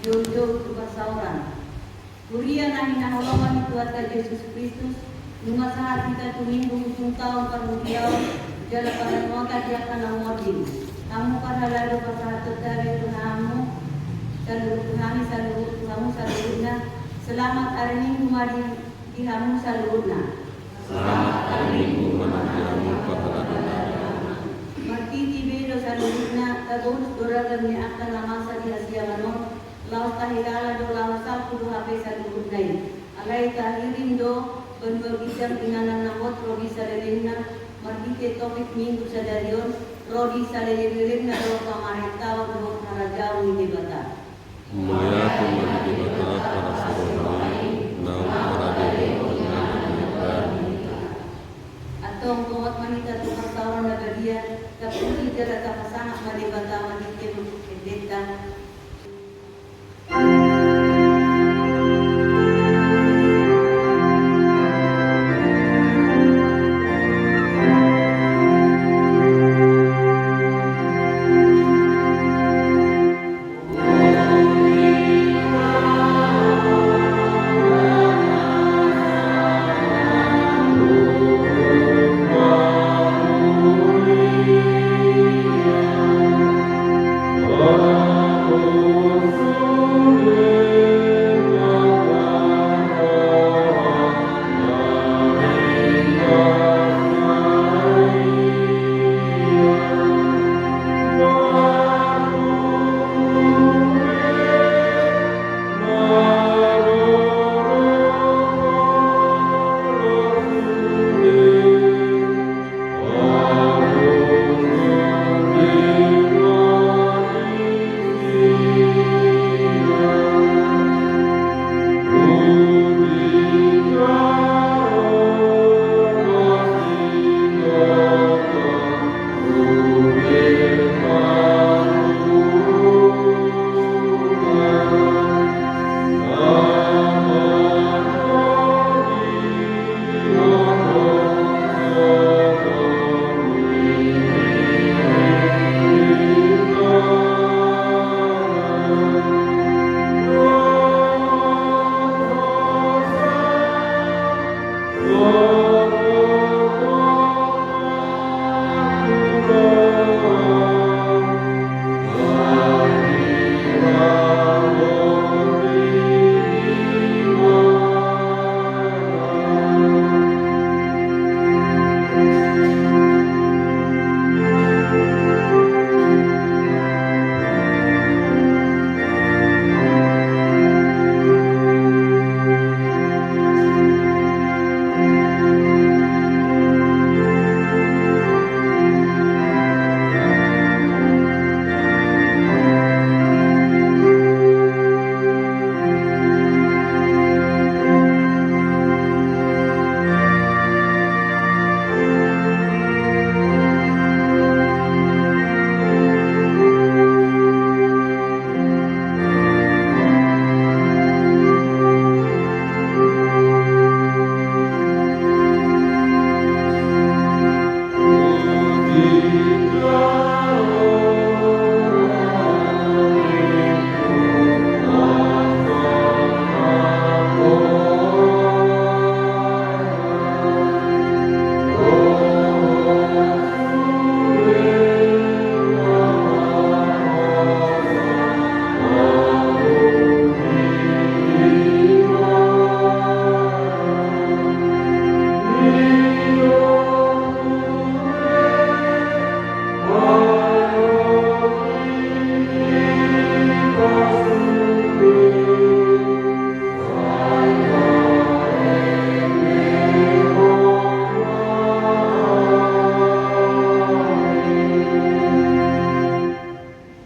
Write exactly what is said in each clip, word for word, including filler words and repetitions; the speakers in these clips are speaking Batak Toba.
Joujou tu parsaoran. Huria na hinaholongan ni Tuhanta Jesus Kristus, nunga sahat hita tumimbo ujung taon parhuriaon jala parangeon di angka na mording. Hamu parhalado, pasahathon hami tu hamu saluhut, tu hami saluhut, tu hamu saluhutna. Selamat ari Minggu ma di, di hamu saluhutna. Selamat ari Minggu ma di hamu parhalado. Marhite i do saluhutna, tabolus do ragam ni angka na masa di hasiangan on, laos tahilala do laho salpu do hape saluhutna i. Alai tahirim do banua ginjang inganan na hot ro di salelengna, marhite topik Minggu sadari on, ro di saleleng-lelengna do pamarentaon dohot harajaon ni Debata. Mauliate ma di Debata parasi roha i, naung paradehon inganan ni roha i. Antong tongot ma hita tu parsaoran na badia, tapuji jala tapasangap ma Debata marhite endenta.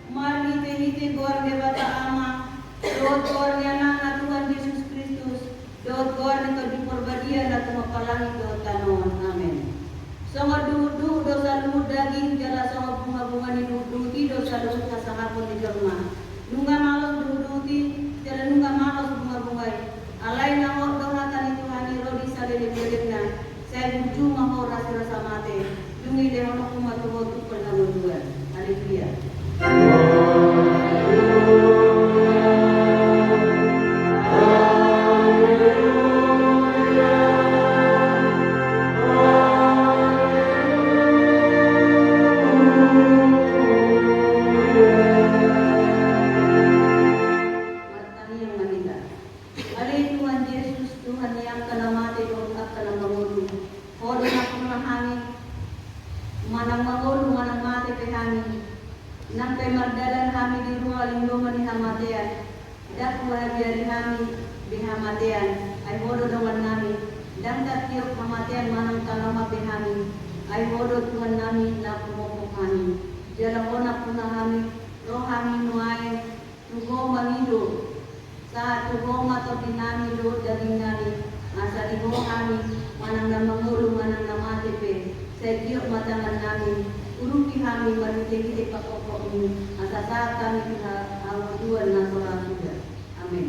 Marhitehite goar ni Debata Ama, dohot goar ni Anakna Tuhan Jesus Kristus, dohot goar ni Tondi Parbadia na tumompa langit dohot tano on. Amen. Songon duhutduhut do saluhut daging, jala songon bungabunga ni duhutduhut i do saluhut hasangapon ni jolma. Nunga malos duhutduhut i, jala nunga malos bungabunga i. Alai na hot do hata ni Tuhan i ro di saleleng-lelengna. Sai burju ma ho ro di rasa mate, dung i lehononku ma tu ho tungkol hangoluan. Haleluya. Abiari hami be hamatean, ai Ho do dongannami. Ndang tatiop hamatean manang tanoman be hami, ai Ho do Tuhannami na humophop hami. Jala Ho nampuna hami, ro hami nuaeng tu Ho mangido, sahat tu Ho ma tondinami dohot dagingnami. Asa di Ho hami, manang na mangolu manang na mate pe, sai tiop ma tangannami. Urupi hami marhitehite pangkophopmi, asa sahat hami tu ha- hangoluan na so ra suda. Amen.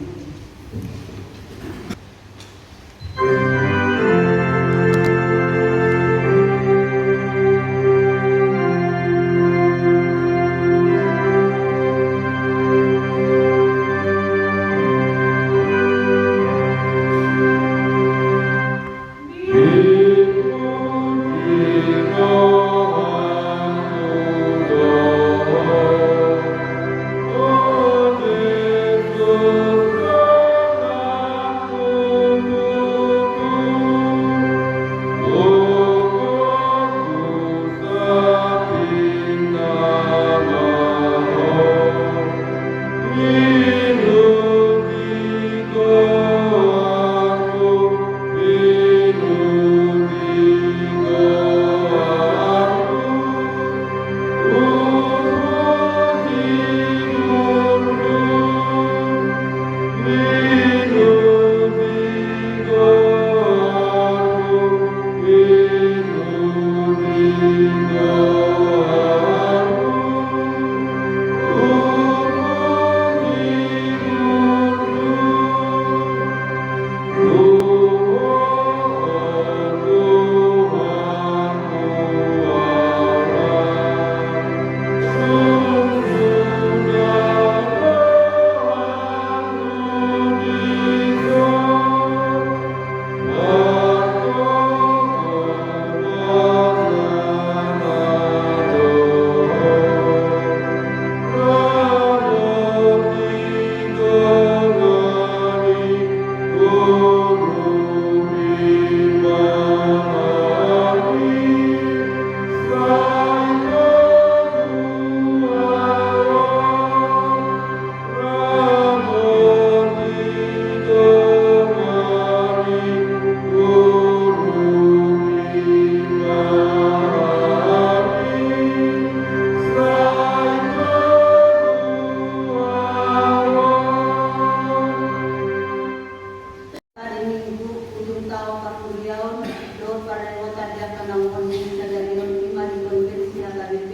Hari Minggu ujung taon parkuliaon dohot parningotan di angka na mangolu sadari on, ima di konvensi H K B P,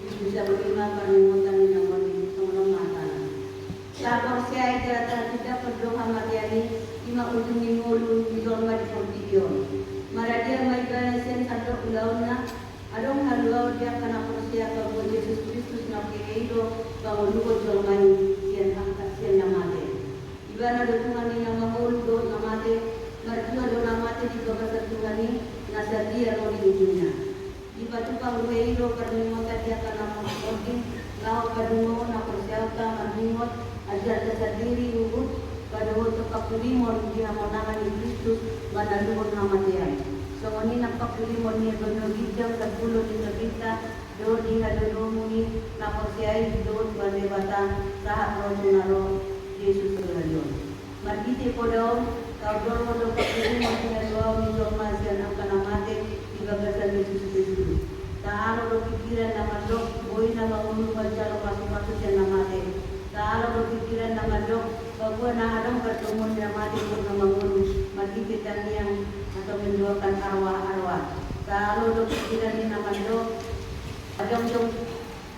di Desa Berlima parningotan ni na mangolu. Songon on ma hatana. Tahaporseai jala tahatindangkon do hamatean i, ima ujung ni ngolu ni jolma di portibi on. Maradian ma ibana sian sandok ulaonna. Adong haluaon di angka na porsea paboa Jesus Kristus na marhite i do pangoluhon jolma i sian angka, sian na mate. Ibana do Tuhan ni na mangolu dohot na mate. Marjua do na mate di bagasan Tuhan i, na sadia ro di ujungna. Dipatupa ro i do parningotan di angka na monding, laho padungohon haporseaonta marningot, ajaran sandiri huhut padohothon pangkulimon di hamonangan ni Kristus manaluhon hamatean. Songon i nang pangkulimon ni Evangelio Ginjang, sampulu ni Sabinta, dohot di hadomudomu ni na porsea i dohot Tuhan Debata, sahat ro tu na ro Jesus sadari on. Marhite poda on, taondolhon do pangkulimon di haluaon ni jolma sian angka na mate di bagasan Jesus Kristus. Taalo do pikiran na mandok, boi na mangolu manjalo pasupasu sian na mate. Taalo do pikiran na mandok, paboa na adong pardomuan na mate dohot na mangolu, marhite tangiang atau mendoakan arwah-arwah. Taalo do pikiran ni na mandok, adong do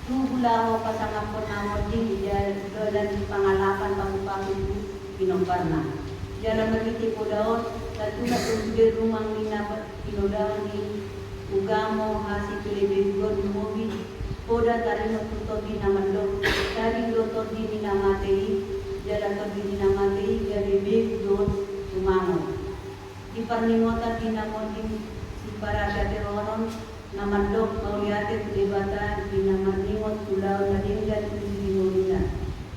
tubu laho pasangaphon na monding di ja-, dalan ni pangalapan pasupasu tu pinomparna. Jala marhite poda on, tatulak do sude rumang ni na pinodaon i, ugamo hasipelebeguon lumobi poda taringot tu tondi na mandok, daging do tondi ni na mate i, jala tondi ni na mate i gabe begu dohot tumangot. Di parningotan di na monding siparateatehonon, na mandok mauliate tu Debata di na marningot ulaon na denggan tu di ngoluna.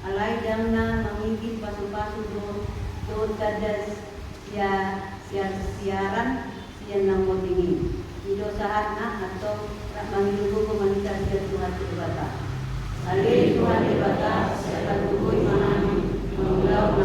Alai ndang na mangigil pasupasu do, dohot tanda sia-, sia-, siaran sian na monding i. I do sahatna, antong rap mangido gogo ma hita sian Tuhan Debata. Ale Tuhan Debata, sai targogo ma hami mangulahon na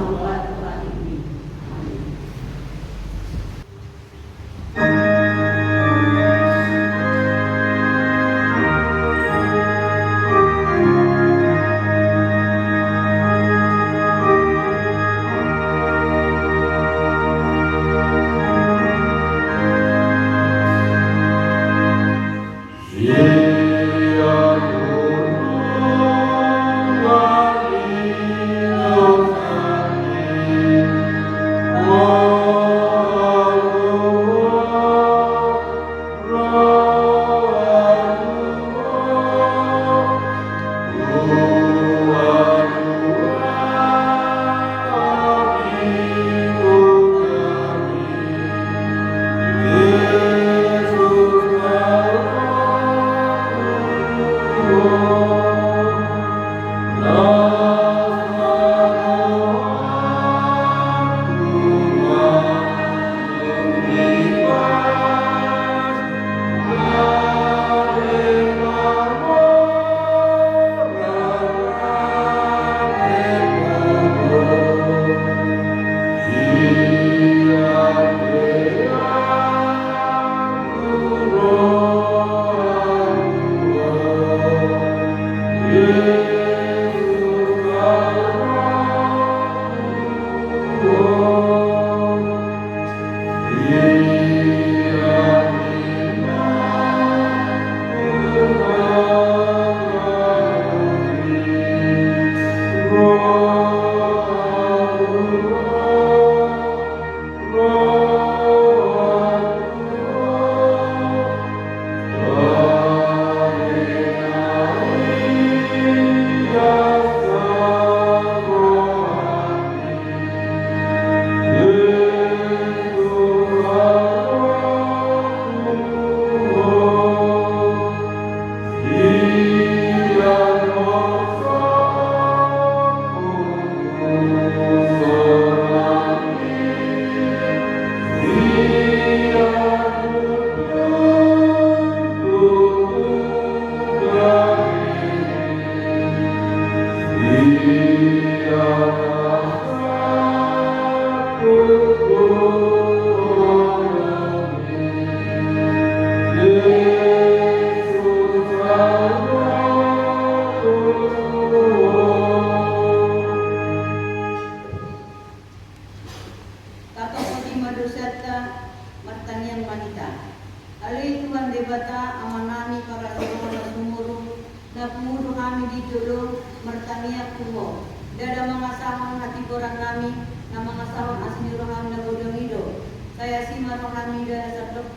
Debata Amanami parasi roha na sumurung, na pungu do hami di jolo martangiang tu Ho. Ndada mangasahon hatigoran nami, na mangasahon asi ni roham na godang i do. Sai asi ma rohanami da sandok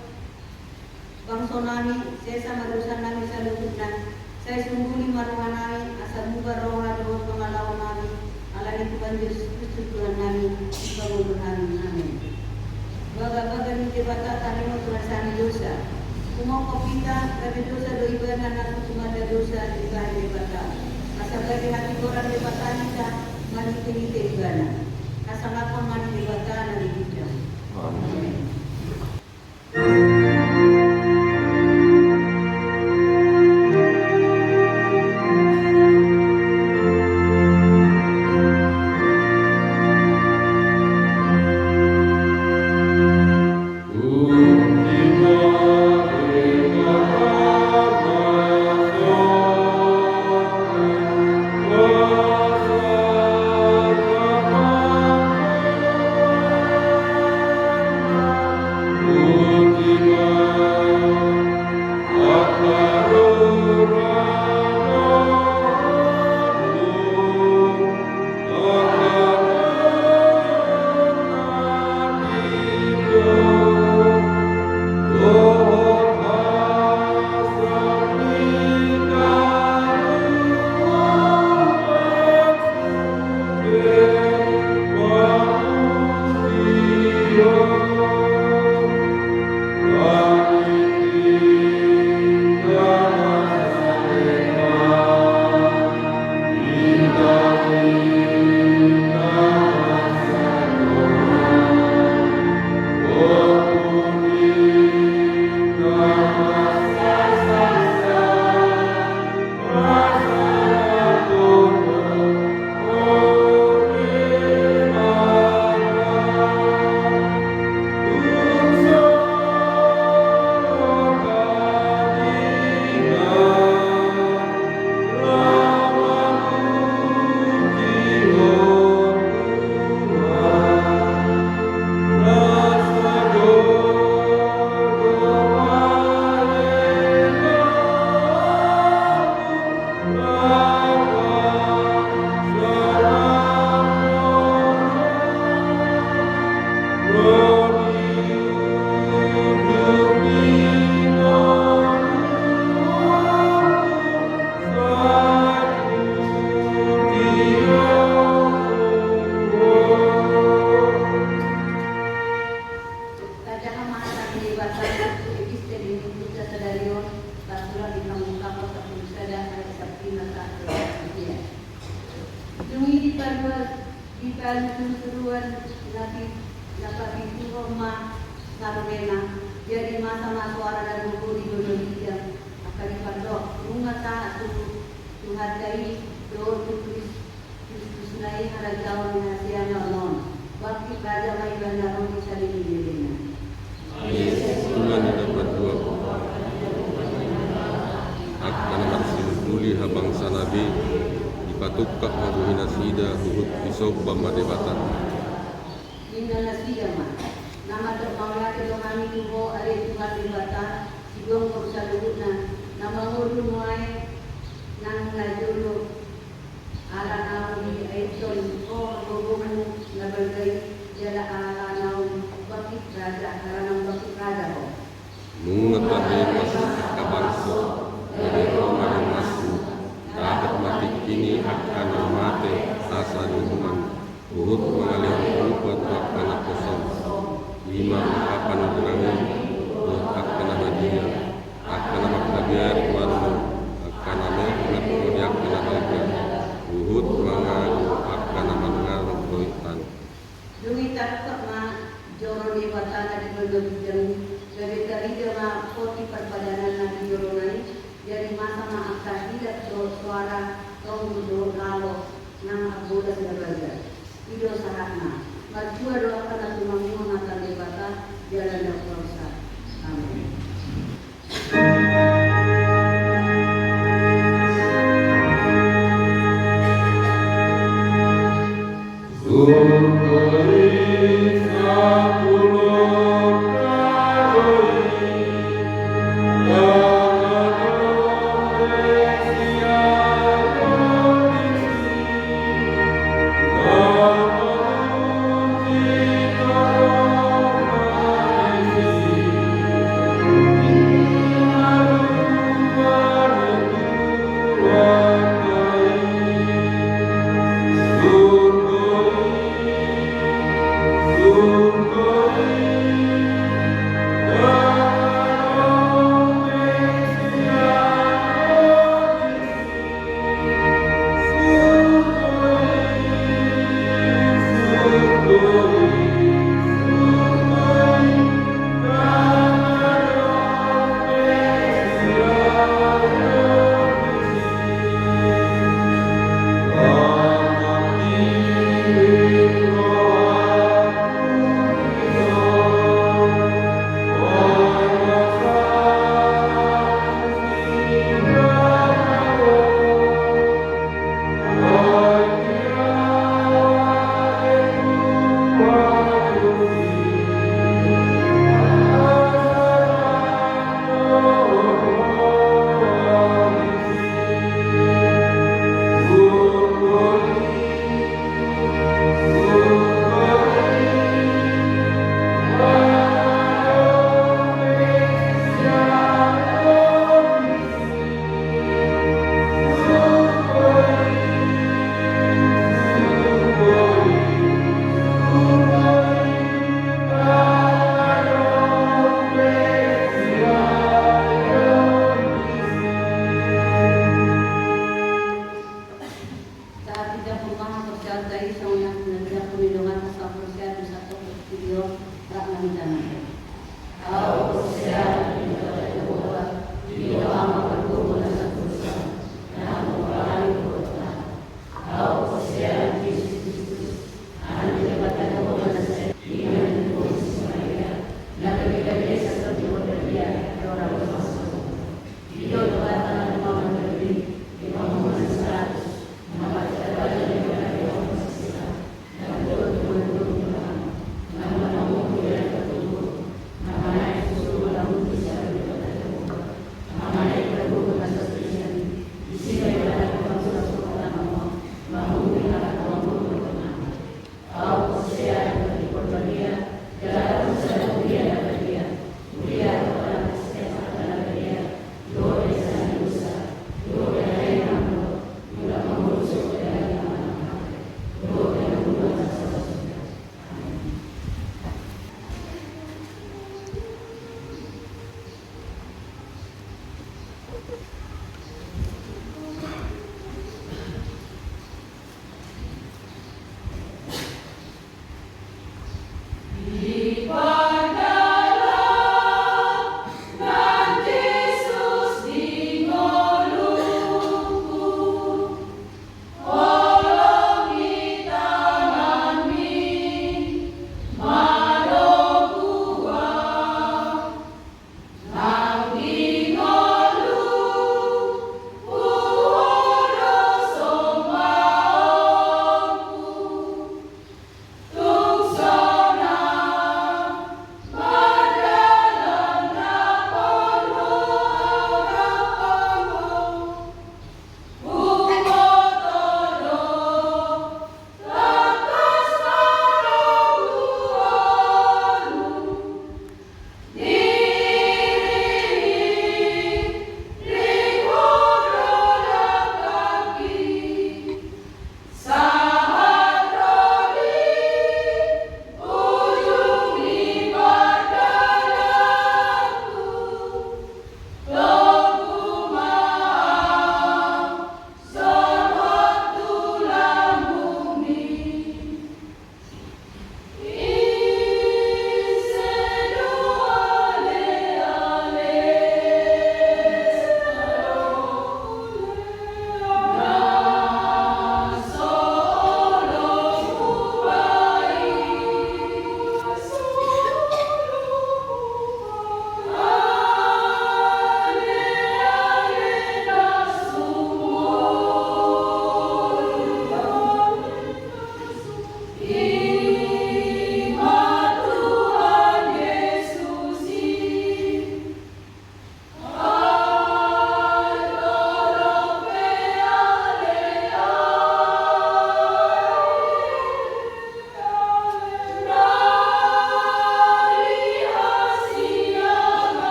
bangso nami, sesa ma dosa nami saluhutna. Sai sumbuli ma roha nami, asa mubar roha dohot pangalaho nami, ala ni Tuhan Jesus Kristus Tuhan nami, Sipangolu nami. Amin. Bagabaga ni Debata tarimo tu hasahatan ni dosa. Humophop hita, gabe dosa do ibana na so tumanda dosa dibahen Debata. Asa gabe hatigoran Debata hita, marhitehite ibana. Hasangapon ma ni Debata na di ginjang. Amin. Tajaha ma hata ni Debata, epistel di minggu sadari on, tarsurat di Pangungkapon sampulu sada ayat sampulu lima sahat tu sampulu pitu. Dung i dipaluas, dipaluas ruan na pi-, na papituhon ma na rumena, jadi masa ma soara na gogo di jolo ginjang, angka dipandok, nunga sahat tu, tu hata i, dohot tu Kris-, Kristus na i harajaon ni hasiangan on, bangkit raja ma ibana ro di salelenglelengna. Ia sipulna ni na mandua, angka na marsiumpuli habangsana be, dipatungkap ma bohi nasida huhut disomba ma Debata. Ninna nasida ma, na mandok mauliate do hami tu Ho ale Tuhan Debata, sigomgom saluhutna, na mangolu nuaeng nang na jolo, ala naung diaithon Ho gogomu na balga i, jala ala naung bangkit raja, ala naung bangkit raja Ho. Nunga tarrimas angka bangso, gabe ro ma donganmu, dapot ma tingki ni angka na mate asa diuhuman, huhut mangalehon rupa tu angka na poso. I ma angka panurirangmu, dohot angka na badia, angka na mangkabiari goarmu, angka na mekmek ro di angka na balga, huhut mangago angka na mangago doitan. Dung i tangkap ma joro ni Debata na di banua ginjang i, gabe tarida ma poti parpadanan na di jorona i, jadi masa ma angka hilap dohot soara, tombur dohot lalo, nang ambolas na balga. I do sahatna. Martua do angka na tumangihon hata ni Debata, jala na umbaosa. Amin.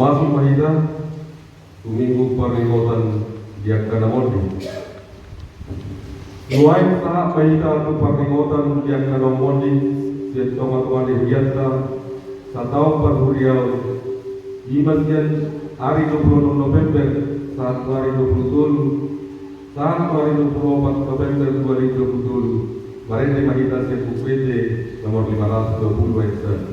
Masuk ma hita tu Minggu parningotan di angka na monding. Nuaeng sahat ma hita tu parningotan di angka na monding sian tongatonga ni hurianta sataon parhuriaon, i ma sian ari dua pulu onom November sahat tu ari dua pulu tolu, sahat tu ari dua pulu opat November dua ribu dua pulu tolu. Marende ma hita sian Buku Ende nomor lima ratus dua puluh ayat sada.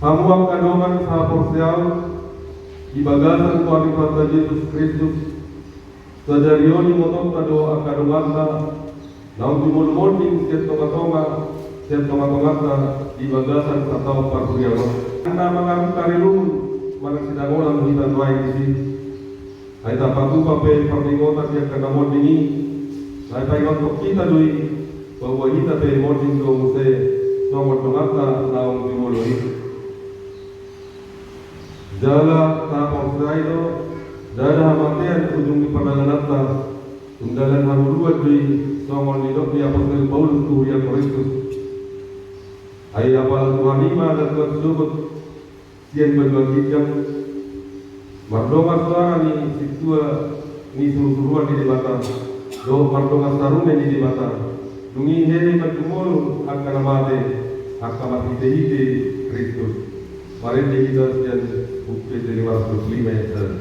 Hamu angka dongan sahaporseaon di bagasan Tuhanta Jesus Kristus, sadari on ibotonta do angka donganta naung jumolo monding sian tongatonga, sian tongatonganta di bagasan sataon parhuriaon. Angka na mangarungi kareluhon manang sidagolan do hita nuaeng disi. Ai tapatupa pe parningotan di angka na monding i, na paingothon hita do i, bahwa hita pe monding do muse songon donganta naung jumolo i. Jala tahaporseai do, ndada hamatean ujung ni pardalananta, tung dalan hangoluan do i, songon nidok ni apostel Paulus tu huria Korintus. Ai apala Tuhan i ma na tuat sogot sian banua ginjang, mardongan soara ni sintua ni surusuruan ni Debata, dohot mardongan sarune ni Debata, dung i hehe ma jumolo angka na mate, angka marhitehite Kristus. Marende hita sian Buku Ende lima ratus dua puluh lima ayat sada.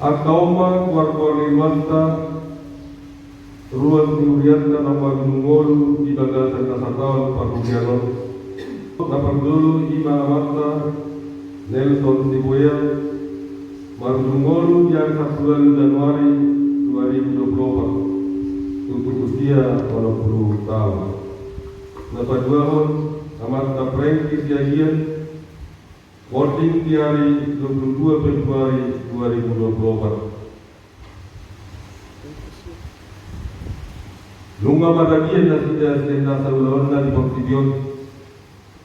Angka on ma goargoar ni ruasta, ruas ni hurianta na marujung ngolu di bagasan na sataon parhuriaon on. Na parjolo i ma amanta Nelson Sibuea, marujung ngolu di ari Sabtu ualu Januari dua ribu dua puluh opat, tung usia onom pulu taon. Na paduahon amanta Frankie Siagian, monding di ari dua pulu dua Februari dua ribu dua pulu opat. Nunga maradian nasida sian nasa ulaonna di portibi on.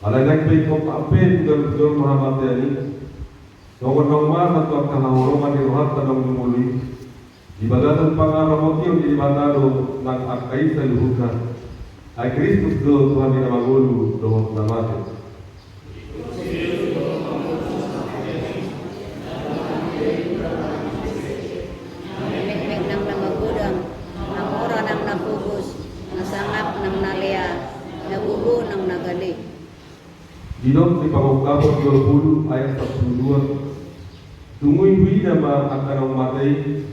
Alai naeng pe ingkon pe tu ganup jolma hamatean i, songon naung masa tu angka haholongan ni rohanta naung jumolo i, di bagasan pangaramotion ni Debata do nang angka i saluhutna. Ai Kristus do Tuhan ni na mangolu dohot na mate. Mekmek nang na magodang, na mora nang na pogos, na sangap nang na lea, na gogo nang na gale. Didok di Pangungkapon dua pulu ayat sampulu dua: Dung i huida ma angka naung mate i,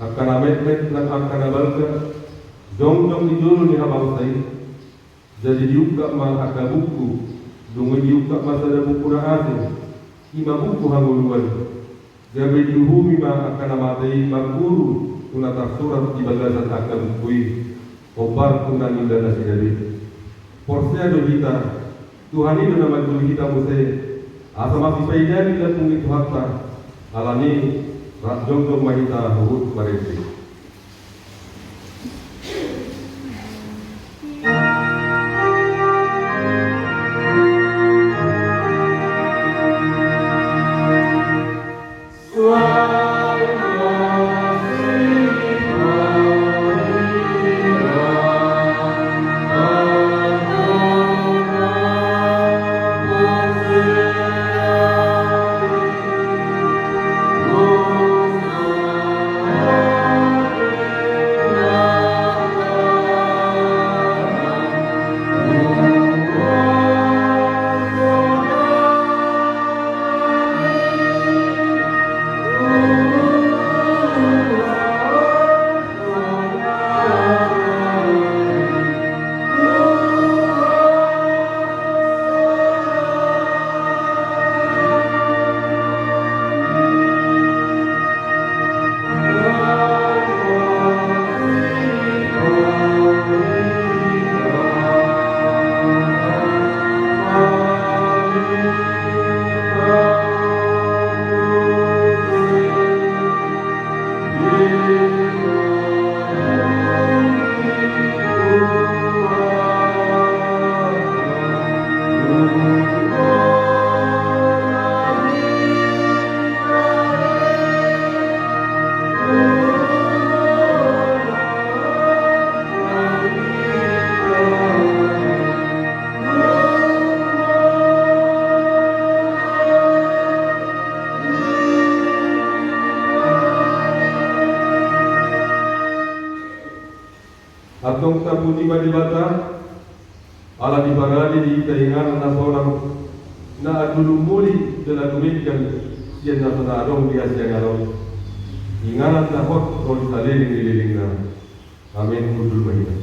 angka na metmet nang angka na balga, jongjong di jolo ni habangsa i. Jadi diungkap ma angka buku, dung i diungkap ma sada buku na asing, i ma buku hangoluan. Gabe diuhumi ma angka na mate i marguru tu na tarsurat di bagasan angka buku i, hombar tu na nilala nasida be. Porsea do hita, Tuhan i do na manjou hita muse, asa masipaidaan di lambung ni Tuhanta. Alani i, rap jongjong ma hita huhut marende. Antong tapuji ma Debata, ala diparade di hita inganan na sonang, na andulung muli jala dumenggan sian na so na adong di hasiangan on. Inganan na hot ro di saleleng ni lelengna. Amen. Hundul ma hita.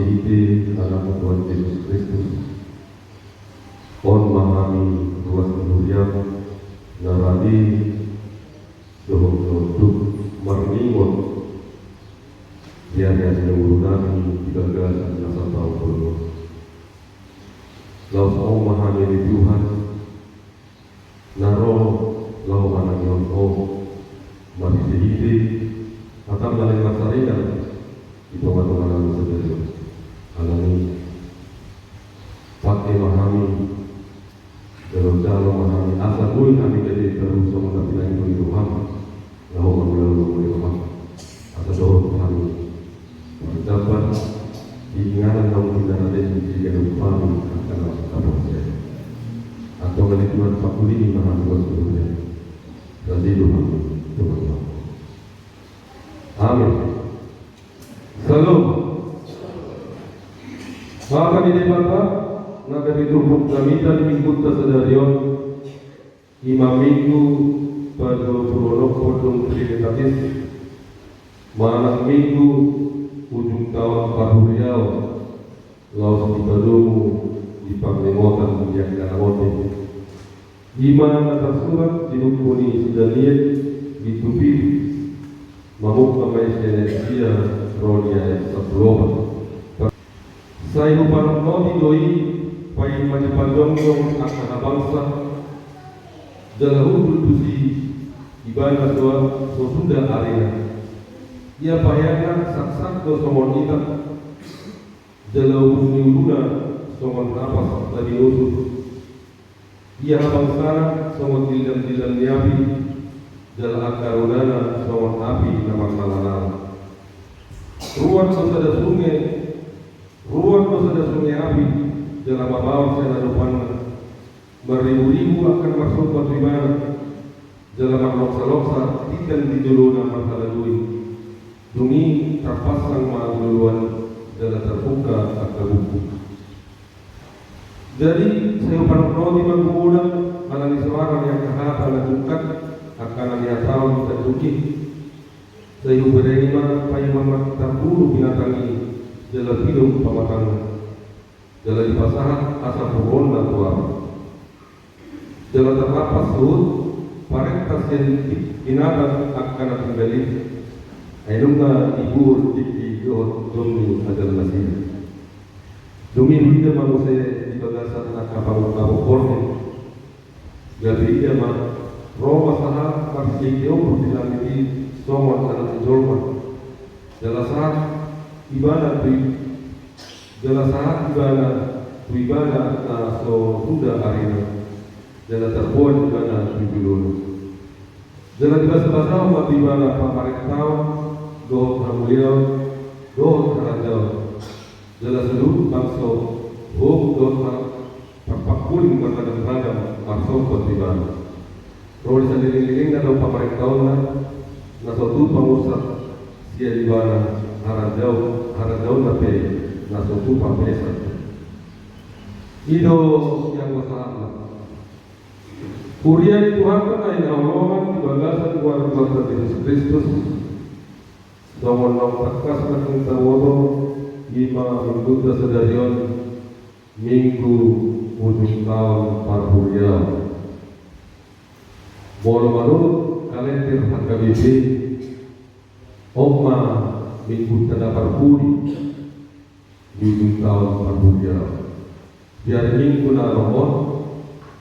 Di Anakmu Tuhan Jesus Kristus, on ma hami ruas ni huriaM na rade dohot unduk marningot di ari-ari ni ngolunami di bagasan na sampulu on. Laos on ma hami ni Tuhan, na ro laho manangihon Ho marhite-hite hataM na naeng marsaringan di tonga-tonganami sadari on. Alani i, pangke ma hami, jalo-jalo ma hami asa boi hami gabe taruhon songon na pinangido ni rohaM laho mangula-ula muli rohaM. Asa dohot hami marjambar di inganan naung pinarade di ganup hami angka na marhaporseaon. Antong ale Tuhan, pangkulingi ma hami ruas ni huriaM. Raja i do hami, Tuhan. Amin. Syalom. Mauliate ma di Debata na gabe turpuk jamita di minggunta sadari on. I ma minggu paduapuluonomhon Trinitatis, manang minggu ujung taon parhuriaon, laos dipadomu di parningotan ni angka na otik. I ma na tarsurat di buku ni si Daniel, bindu pitu, mamungka ma i sian ayat sia ro di ayat sampulu opat. Sai hupanotnoti do i paima dipajongjong angka habangsa, jala hundul tusi ibana so, so suda arina. Ia paheanna saksak do songon itak, jala umbung ni uluna songon hapas na binusur. Ia habangsana songon dildam-dildam ni api, jala angka rodana songon api na marnala-nala. Ruar do sada sunge, ruar do sada sunge api, jala mabaor sian adopanna. Marribu-ribu angka na marsomba tu ibana, jala marloksa-loksa tindan di jolona marhalado i. Dung i tarpansang ma joloan i, jala tarbungka angka buku. Jadi, sai hupanotnoti ma gumodang ala ni soara ni angka hata na tungkat, angka na nihatahon di tanduk i. Sai huberengi ma paima martambulu binatang i, jala pilom pamatangna. Jala dipasahat hasampuruonna tu ahu. Jala tarrampas suhut parenta sian binatang angka na tunggal i, ai nunga dibuhul tingki dohot dom ni ajal nasida. Dung i huida ma muse di bagasan angka pangungkapon borngin. Gabe ia ma ro ma sahat marsideophon di langit i songon Anak ni jolma. Jala sahat ibana tu i, jala sahat ibana tu ibana na so suda arina, jala tarboan ibana tu jolona. Jala dibasa-basahon ma tu ibana pamarentaon dohot hamuliaon dohot harajaon. Jala saluhut bangso, hohom dohot parpangkuling marragam-ragam marsomba tu ibana. Ro di saleleng-lelengna do pamarentaonna na so tupa mursak sian ibana, harajaon, harajaonna pe na so tupa mesak. I do sian pasahatna. Huria ni Tuhanta na hinaholongan di bagasan goar ni Tuhanta Jesus Kristus. Songon naung tangkas nangkin taboto, i ma minggunta sadari on, minggu ujung taon parhuriaon. Molo manurut kalender H K B P, on ma minggunta na parpudi di ujung taon parhuriaon. Di ari Minggu na ro on,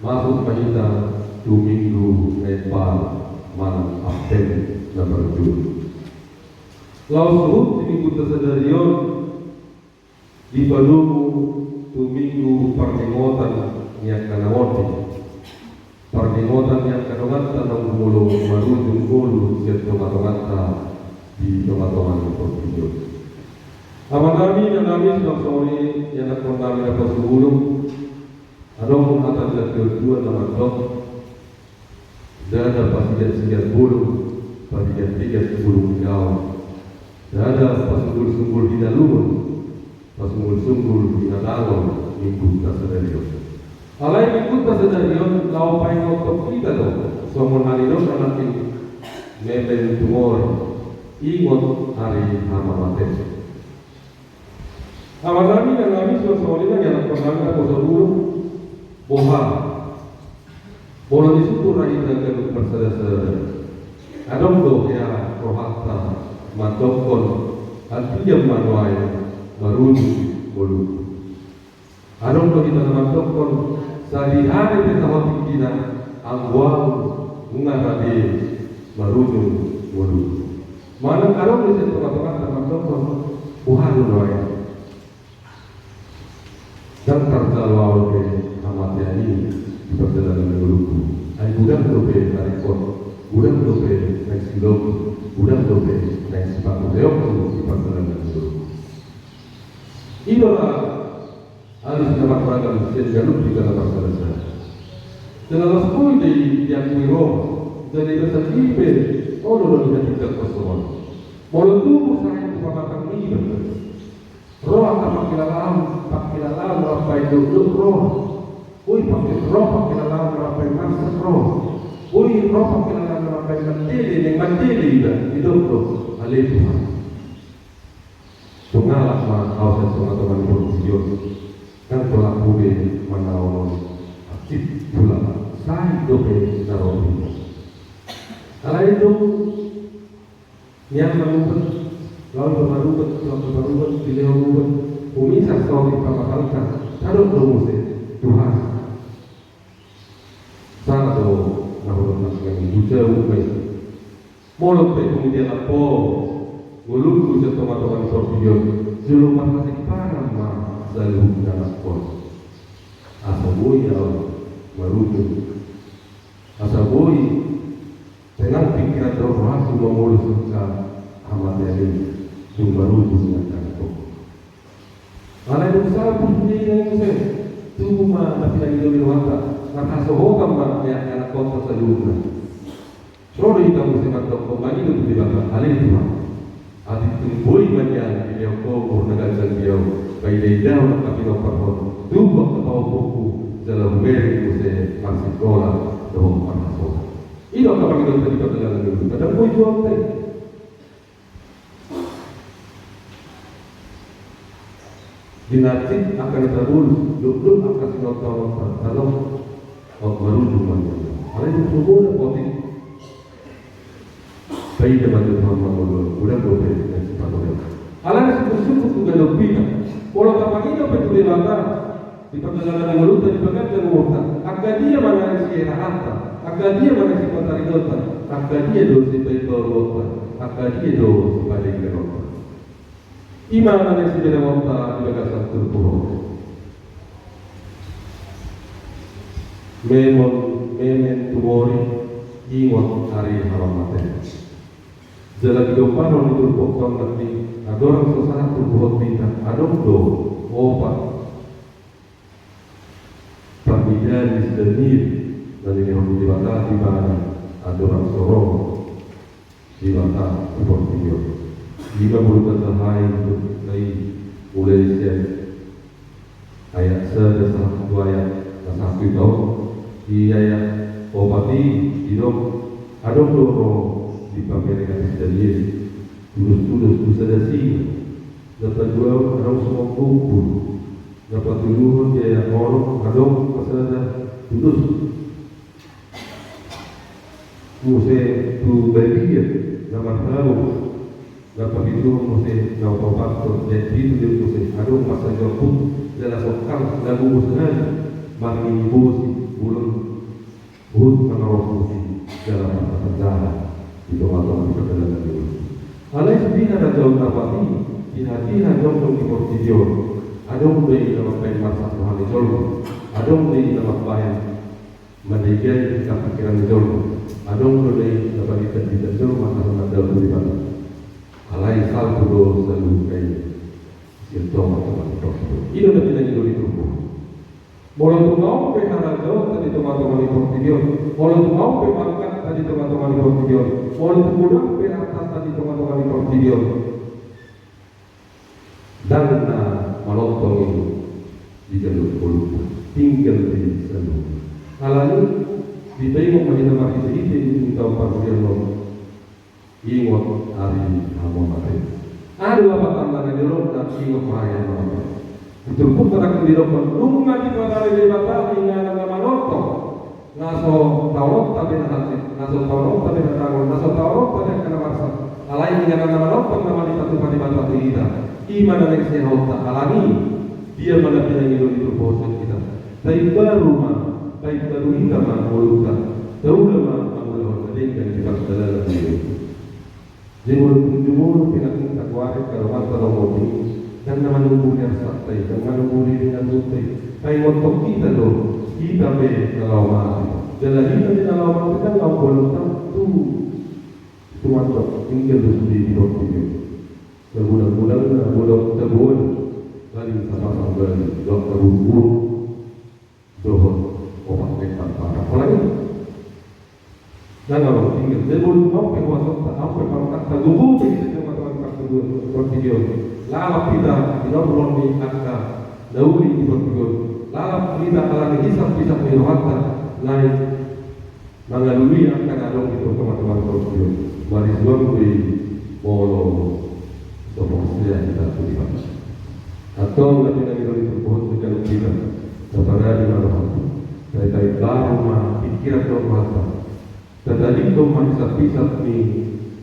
masuk ma hita tu Minggu na imbaru manang Advent na parjolo. Laos suhut di minggunta sadari on dipadomu tu Minggu parningotan ni angka na otik. Parningotan ni angka donganta naung molo marujung ngolu sian tonga-tonganta di tonga-tonga ni portibi on. Amanami, inanami, suang songon i ianakkonnami na pasupulu, adong hata ni natuatua na mandok: Ndada pasigansigan bulung, padigandigan bulung ni gaol. Ndada pasunggulsunggul hinalungun, pasunggulsunggul hinalangon minggunta sadari on. Alai minggunta sadari on laho paingothon hita do, songon na nidok ni na tingki, memento mori, ingot ari hamamatean. Amanami, inanami, songon i ma di anak panami na poso dulu. Boha? Molo disuruh hita ganup marsadasada, adong do hea rohanta mandokkon, antigan ma nuaeng marujung ngolungku. Adong do hita na mandokkon, sadihari pe taho tingkina, anggo ahu nunga ra be marujung ngolungku. Manang adong do sian tongatonganta mandokkon, boha do nuaeng? Ndang tarjalo ahu dope hamatean i di pardalanan ni ngolungku. Ai godang dope taringkot, godang dope naeng silogi, godang dope naeng sipaturehonku di pardalanan ni ngolungku. I do ra alus na marragam sian ganup hita na marsadasada. Jala las boi do i diakui ro, jala di bagasan i pe olo do i na tindak kosongon. Molo tubu sahit tu pamatang niba, ro angka pangkilalaon, pangkilalaon rap baen dokdok ro. Boi pangki-, ro pangkilalaon rap baen marsak ro. Boi ro pangkilalaon rap baen mandele, naeng mandele iba di dokdok. Ale Tuhan, so ngalap ma ahu sian tongatonga ni portibi on. Ndang pola ahu be manaon on, hansit tulang, sahit dope na ro di huta. Alai dung nian ma ubat, laho ma ubat, laho ma ubat, dilehon ubat. Humisar saotik pamatangta, tadok do muse, Tuhan, sala do na hudok nangkin, bujau ma i. Molo pe dung dialap ho ngolungku sian tongatonga ni portibi on, jolo marhasimpanan ma saluhutna nangkon. Asa boi ahu marujung, asa boi tenang pingkiran dohot rohangku mangolu angka hamatean i, dung marujung nangkin. Alai dung salpu sude i, muse tubu ma na pinangido ni rohanta, marhasohotan ma di angka anakkonta saluhutna. Ro do hita muse mandokkon, mangido tu Debata, ale Tuhan, atik tung boi ma nian dilehon ho umur na ganjang di ahu, paida-idahon angka pinomparhon, tubu angka pahompuhonku, jala hubereng muse marsikola dohot marhasohotan. I do angka pangidonta di pardalanan ni ngolunta, ndang boi jual te. Di na hansit angka na tabolus, dokdok angka sinaontaononta, tadok, aut marujung ma nian. Alai dung so bona potik, paida ma jo Tuhan mangolu, godang dope naeng sipaturehon. Alana sungkun-sungkun tu ganup hita, molo tapangido pe tu Debata di pardalanan ni ngolunta, di panggabean umurta, angka dia ma na siheraanta, angka dia ma na sipataridonta, angka dia do sipaimbaruonta, angka dia do sipadengganonta. I ma na naeng siberengonta di bagasan turpuk on. Memento mori, ingot ari hamamatean. Jala di gomparon ni turpuk on nangkin, andorang so sahat turpuk on tu hita, adong do opat parnidaan ni si Daniel na nilehon ni Debata tu ibana andorang so ro Debata tu portibi on. Ima molo tajaha i, mulai sian ayat sada sahat tu ayat na sahat tu ita on. Di ayat opat i didok, adong do ro dipamerengan si Daniel tudos-tudos tu sada singa. Na paduahon adong songon bongkul. Na patoluhon di ayat onom adong pasada tudos muse tu badia na marhabong. Na papituhon muse, na paopathon, na pitu do muse adong pasajuan huhut jala songkang na gogo sahali, marnini bosi bolon huhut mangarompusi jala marhatandahan di tongatonga ni pardalanan ni ngolu. Alai sude harajaon na opat i, tiha-tiha jongjong di portibi on, adong do i na mambahen marsak roha ni jolma, adong do i na mambahen mandegai angka pingkiran ni jolma, adong do na i na panindangindan jolma na mandao tu Debata. Alai salpu do saluhutna i sian tongatonga ni portibi on. I do na pinangido ni turpuk. Molo tung adong pe harajaonta di tongatonga ni portibi on, molo tung adong pe pangkatta di tongatonga ni portibi on, molo tung godang pe artanta di tongatonga ni portibi on, ndang na malotong i di ganup ngolunta, tinggal di saluhutna. Alani i, dipaingot ma hita marhitehite di tingki on, parhuriaon, ingot ari hamamatean. Aha do lapatanna na nidokna? Ingot ma hami, ingot ma hami. Di turpukta nangkin didokkon, nunga diparade Debata inganan na manongtong, na so taononta be na hansit, na so taononta be na dangol, na so taononta be angka na marsak. Alai inganan na manongtong nama dipatupa Debata tu hita. I ma na naeng sihataonta, alani dia ma na pinangido ni turpuk on tu hita. Paimbaru ma, paimbaru hita ma ngolunta. Taula ma mangulahon na denggan di pardalanan ni ngolu. Jumolo, jumolo pe nangkin tagoari angka dongan na mangolu, ndang na manunggu ni arsakta i, ndang manunggu ni denggan ni ngolunta i. Paingothon hita do, hita pe na laho mate. Jala hita pe na laho mate, ndang na umbolonta tu tumandok, tinggal do sude di portibi on. Sagodang-godangna godang taboan, paling sapasang bali, dohot taburbur, dohot opat meter parak. Apalagi ndang adong tinggal. Jadi, molo tung adong pe huasanta, adong pe pangkatanta, gogo pe hita di tonga-tonga ni portibi on. Lalap hita di noron ni angka na uli di portibi on. Lalap hita alani hisap-hisap ni rohanta, naeng mangalului angka na adong di tonga-tonga ni portibi on. Marisuang do i molo so porsea hita tu Debata. Antong na pinangido ni turpuk on tu hita, taparade ma rohanta. Tapaimbaru ma pingkiran dohot rohanta. Tatadingkon ma hisap-hisap ni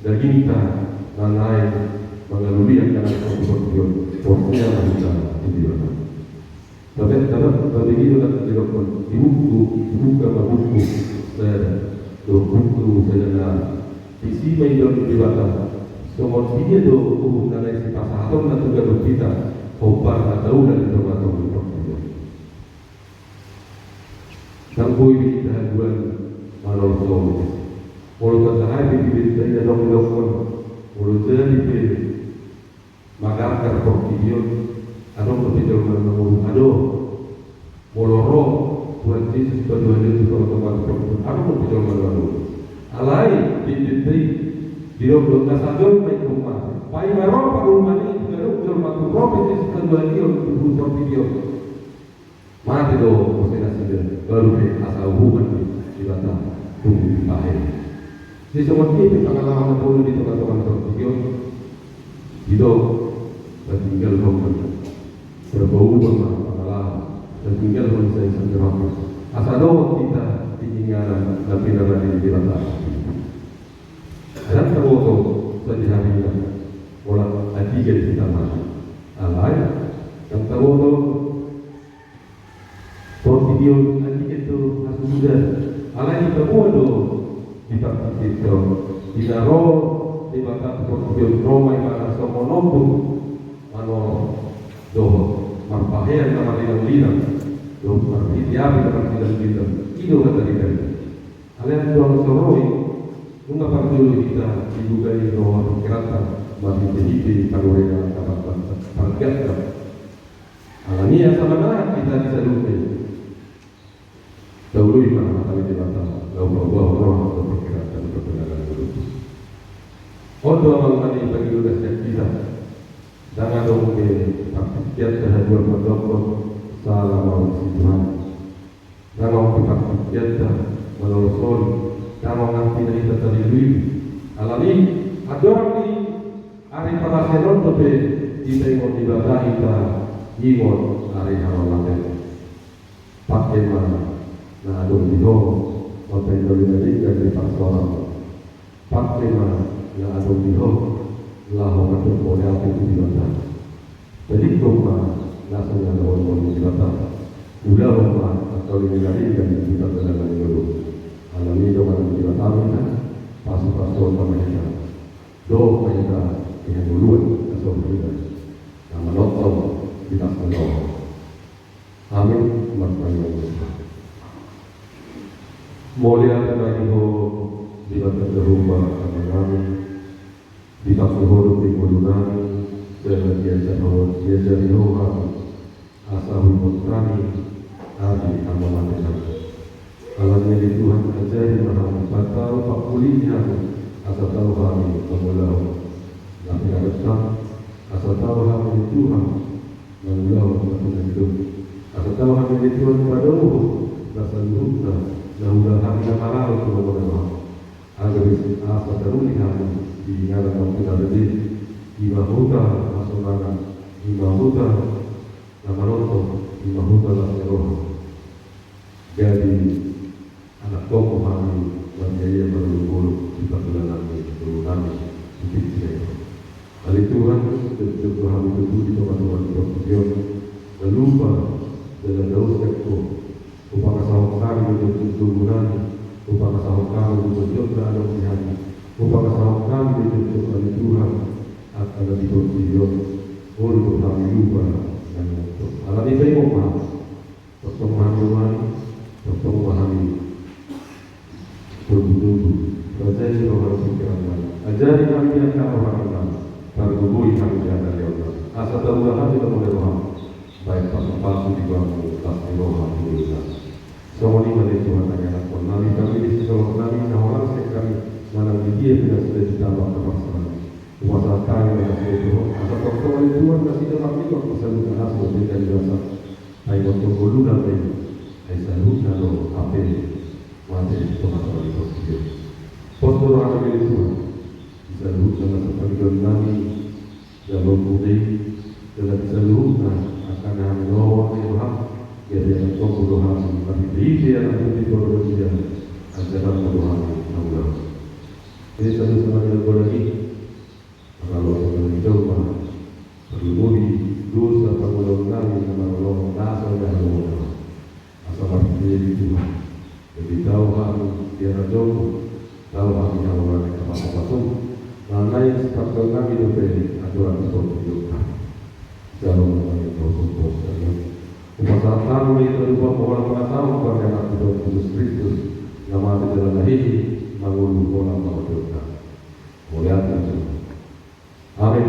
dagingta na naeng mangalului angka na adong di portibi on. Porsea ma hita tu Debata. Tapi, tapi, tapi gitu kan, didokkon, dibuka, dibuka ma buku sada, dohot buku sada na disi ma didok Debata songon dia do uhum na naeng sipasahatonna tu ganup hita, hombar na taula di tonga-tonga ni portibi on. Ndang boi be hita haduan manolsoli. Molo tanda hai pe di berita i adong didokkon, molo jadi pe magargar portibi on, adong dope jolma na mangolu? Adong. Molo ro Tuhan Jesus paduahalion tu tonga-tonga ni portibi on, adong dope jolma na mangolu. Alai di berita i didok do, asa jolma ingkon mate. Paima ro panguhuman i, ganup jolma tung ro pe Jesus paduahalion tu portibi on, mate do muse nasida, baru pe asa uhuman ni Debata tung dipahe. Jadi songon dia pe pangalaman na uli di tonga-tonga ni portibi on, didok, tatinggalhon ma, tarpaubah ma pangalaman, tatinggalhon sai sandiratus. Asa dohot hita di inganan na pinarade ni Debata. Ndang taboto sadihari na, molo andigan hita mate. Alai ndang taboto portibi on andigan do hasusuda. Alai dipaboa do di partingkian on, di na ro Debata tu portibi on, ro ma ibana songon ombun manortor dohot marpahean na marlinang-linang, dohot marhite api na marlinang-linang. I do hatarida i. Alai anggo so ro i, nunga parjolo hita didugani roha pingkiranta marhite-hite panurirang angka pargata. Alani asa manat hita di saluhutna i, taului ma hata ni Debata, laho paboahon roha dohot pingkiranta di pardalanan ni ngolu. On do amang na pangidoan sian hita. Ndang adong be partingkianta haduan mandokkon sala maulik si Tuhan. Ndang adong be partingkianta manolsoli, ndang adong be na hita talului. Alani andorang di ari pangasaan on dope hita ingot Debata, hita ingot ari hamamatenta. Pangke ma na adong di ho, mangkatai na denggan di parsaoran. Pangke ma na adong di ho, laho mandok mauliate tu Debata. Tadingkon ma na so nialohonon ni Debata. Ulahon ma angka uli na denggan di pardalanan ni ngolu. Alani dongan ni Debata ma hita, pasu-pasuon ma hita. Dohot ma hita di hangoluan na so hurang, na manongtong di bagasan on. Amin. Martangiang ma hita. Mauliate ma di ho Debata Jahowa Amanami, dipangke ho dope ngolunami, jala diajar ho, diajari ho hami, asa huingot hami ari hamamatenami. Alani i ale Tuhan, ajari ma hami, patau, papulihi hami, asa tau hami mangulahon na pinarade, asa tau hami ale Tuhan mangulahon na pinangido, asa tau hami ale Tuhan padaohon na saluhutna na huula hami na malo tu lomo na roham. Asa taruli hami di inganan na pinarade, di mahota hasonangan, Ima huta na manongtong, ima huta las ni roha. Jadi, anak tongko hami, marniaia marolopolop di pardalanan ni ngolu nami, di tingki na i. Ale Tuhan, jotjot do hami tutu di tongatonga ni portibi on, na lupa jala daos Ho. Hupangasahon hami do jotjot ngolu nami, hupangasahon hami do jotjot na adong di hami, hupangasahon hami do jotjot, ale Tuhan, angka na di portibi on. Molo do hami lupa, na nongtong, alani i paingot ma hami. Tongtong ma hami, tongtong ma hami. Togutogu, rajai roha dohot pingkiran nami. Ajari hami di angka roha nami. Pargogoi hami di angka leon nami. Asa taula hami do mole roha. Baen pasu-pasu di goarmu, las ni roha tu ngolu nami. Songon i ma ale Tuhan, na ianakhon nami, hami di sisolhot nami, na holan sian hami, manang di dia pe nasida di tano angka parsaoran. Hupasahat hami ma nasida tu Ho, asa tongtong ale Tuhan, nasida marnidok di saluhut na asing, di kaligasan. Ai molo ngoluna pe, ai saluhutna do hape mate di tongatonga ni portibi on. Pos do roham ale Tuhan, di saluhutna nasa pangidoan nami, jaloonmuna i, jala di saluhutna angka na hami lomo ni roham, gabe anak tongko do hami, marhite-hite anak tongko di portibi on, anjaranmu do hami na ulaon. Jadi saluhutna na di godang i, Paraloan na hujau ma, parlumobi dosa pangulaon nami na mangulahon nasa na halomoan. Asa marhite i Tuhan, jadi tau hami di anak tongko, tau hami halomoan angka pasu-pasu, na naeng sipangkal nami dope aturan ni portibi on. Jalo ma hami tu Ho, Tuhan. Hupasahat hami ma hita tu Ho, holan pangasahon pardalanan ni Tuhan Jesus Kristus, na mate jala na hihi, na ngolu holan mangoloi hami. Mauliate ma tu Ho. Amen.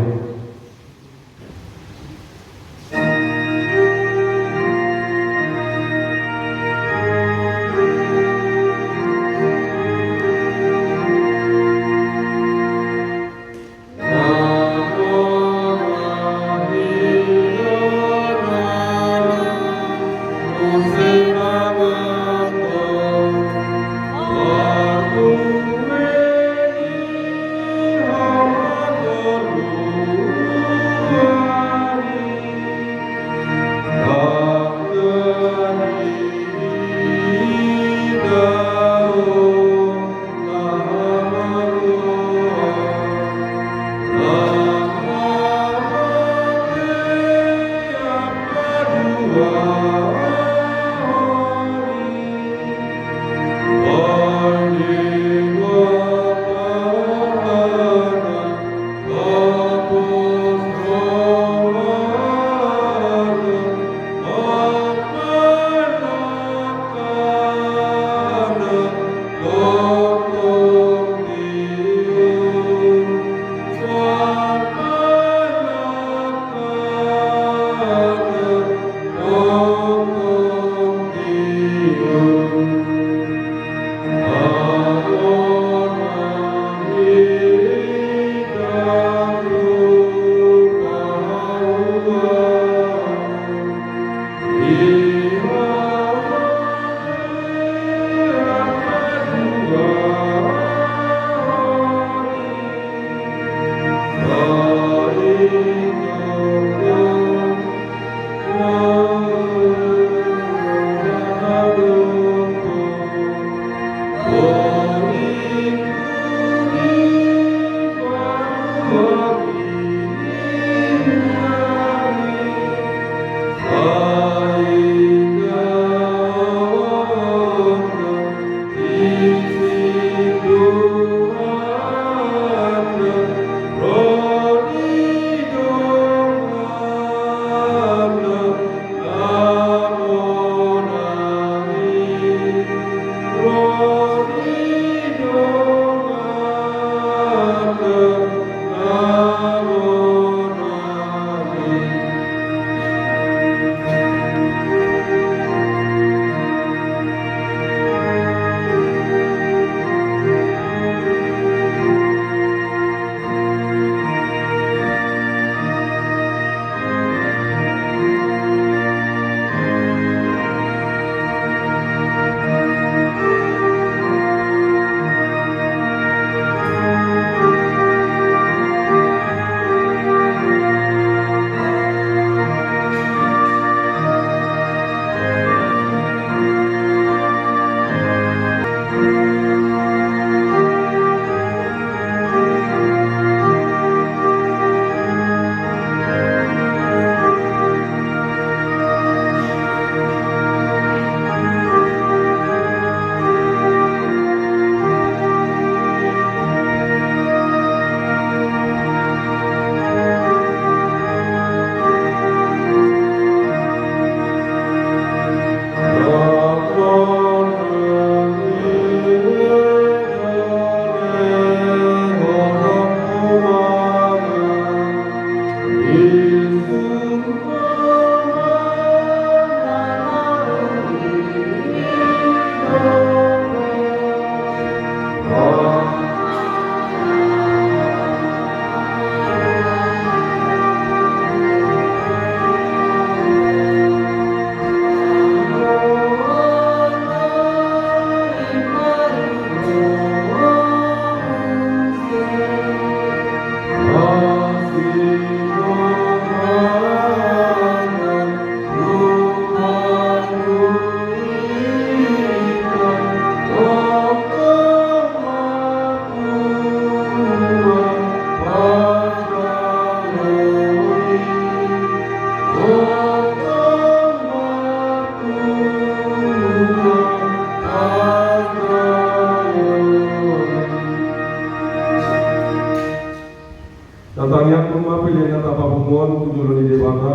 Debata,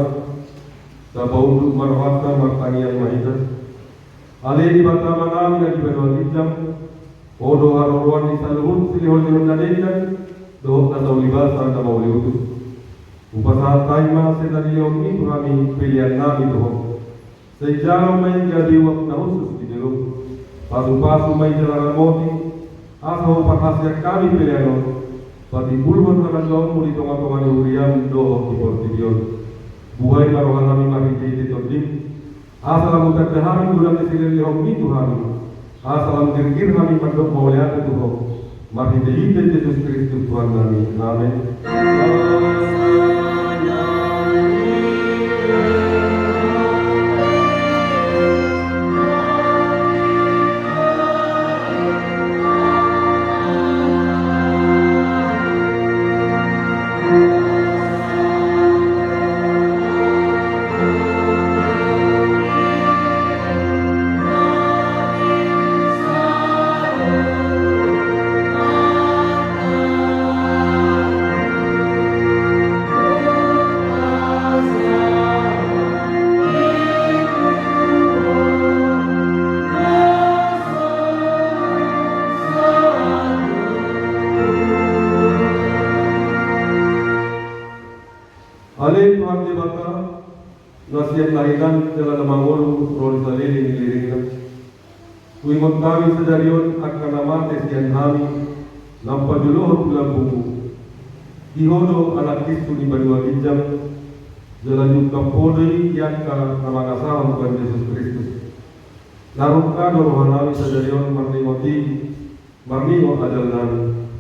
tapaunduk ma rohanta, martangiang ma hita. Ale Debata Amanami na di banua ginjang, Ho do haroroan ni saluhut silehonlehon na denggan dohot na saulibasa na mauliutus. Hupasahat hami ma sian na nilehonMi tu hami peleannami tu Ho. Sai jalo ma i gabe uap na hushus di joloM. Pasupasu ma i jala ramoti, asa huparhaseang hami pelean on patimbulhon harajaonMu di tongatonga ni huriaM dohot di portibi on. Buhai ma rohanami marhitehite TondiM, asa lam hutanda hami godang ni silehonlehonMi tu hami, asa lam girgir hami mandok mauliate tu Ho, marhitehite Jesus Kristus Tuhannami. Amen. Ale Tuhan Debata, na sian na hinan jala na mangolu ro di saleleng ni lelengna. Huingot hami sadari on angka na mate sian hami, na hupajolohon tu lambungMu. Di Ho do Anak Kinsu ni banua ginjang, jala diungkap Ho do i di angka na mangasahon Tuhan Jesus Kristus. Na rungka do rohanami sadari on marningot i, marningot ajalnami.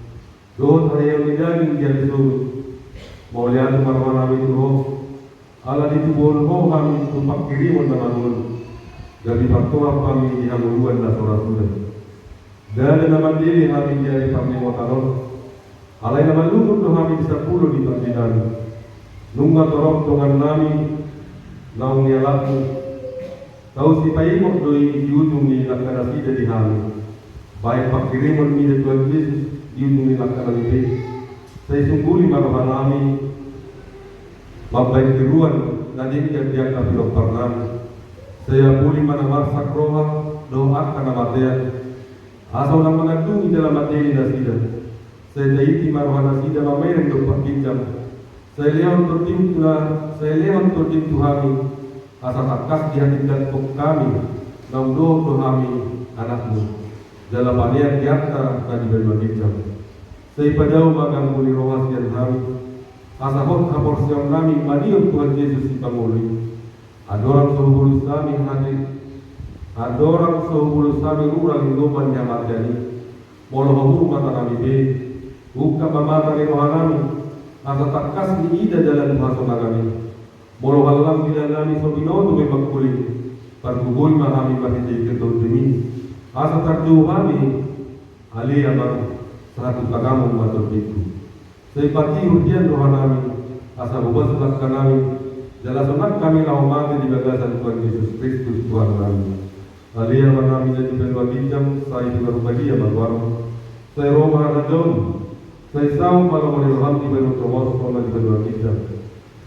Dohot haheheon ni daging di ari sogot. Mauliate ma rohanami tu Ho, ala ditubuhon Ho hami tu panghirimon na mangolu, gabe partohap hami di hangoluan na so ra suda. Ndada na mandele hami di ari parningotan on, alai na manlungun do hami di sambulo ni tondinami. Nunga torop dongannami naung nialapMu. Tau sipaingot do i di ujung ni langka nasida di hami. Baen panghirimon mida Tuhan Jesus di ujung ni langkanami be. Sai sungguli ma rohanami mambaen tiruan na denggan di angka pinomparnami. Sai apuli ma na marsak roha dohot angka na matean. Asa unang mangandungi jala mandele nasida. Sai taiti ma rohanasida mamereng dompak ginjang. Sai lehon TondiM tu na, sai lehon TondiM tu hami, asa tangkas dihatindanghon hami, naung dohot do hami anakMu. Jala paneang di angka na di banua ginjang. Sai padao ma ganggu ni roha sian hami, asa hot haporseaonnami manihut Tuhan Jesus Sipangolu i. Andorang so hubolus hami hati, andorang so hubolus hami rura linggoman ni hamatean i, molo homur matanami be, ungkap ma mata ni rohanami, asa tangkas niida dalan tu hasonangan i. Molo hallang didalanami so binoto be mangkuling, pargogoi ma hami marhitehite TondiMi, asa tarjou hami. Ale Amang, sahat tu tagamon ma tondingku. Sai patihur hian rohanami, asa hubasu langkanami, jala sonang hami laho mate di bagasan Tuhan Jesus Kristus Tuhannami. Ale Amanami na di banua ginjang, sai hula hubadia ma goarMu. Sai ro ma harajaonMu. Sai saut ma lomo ni rohaM di banua tonga on songon na di banua ginjang.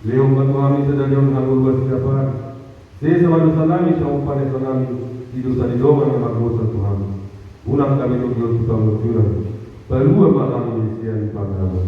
Lehon ma tu hami sadari on hangoluan siapari. Sesa ma dosanami songon panesanami di dosa ni dongan na mardosa tu hami. Unang hami togihon tu pangunjunan. Palua ma hami sian pangago.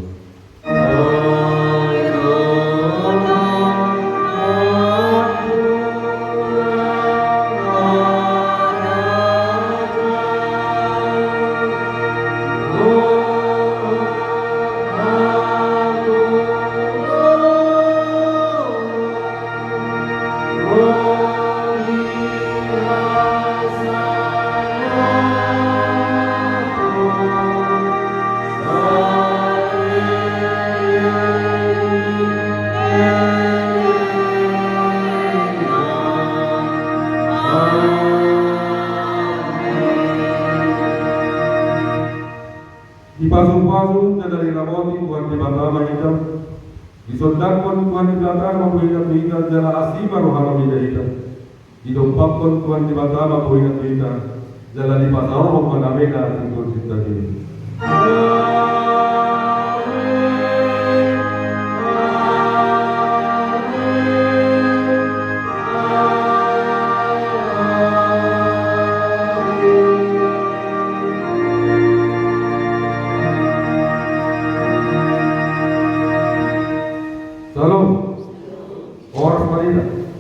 Dipasupasu jala diramoti Tuhan Debata ma hita. Disondangkon Tuhan Debata ma bohina tu hita jala asi ma rohana mida hita. Didompakkon Tuhan Debata ma bohina tu hita jala dipasaorhon ma damena tu hita. Amen. Horas ma di hita.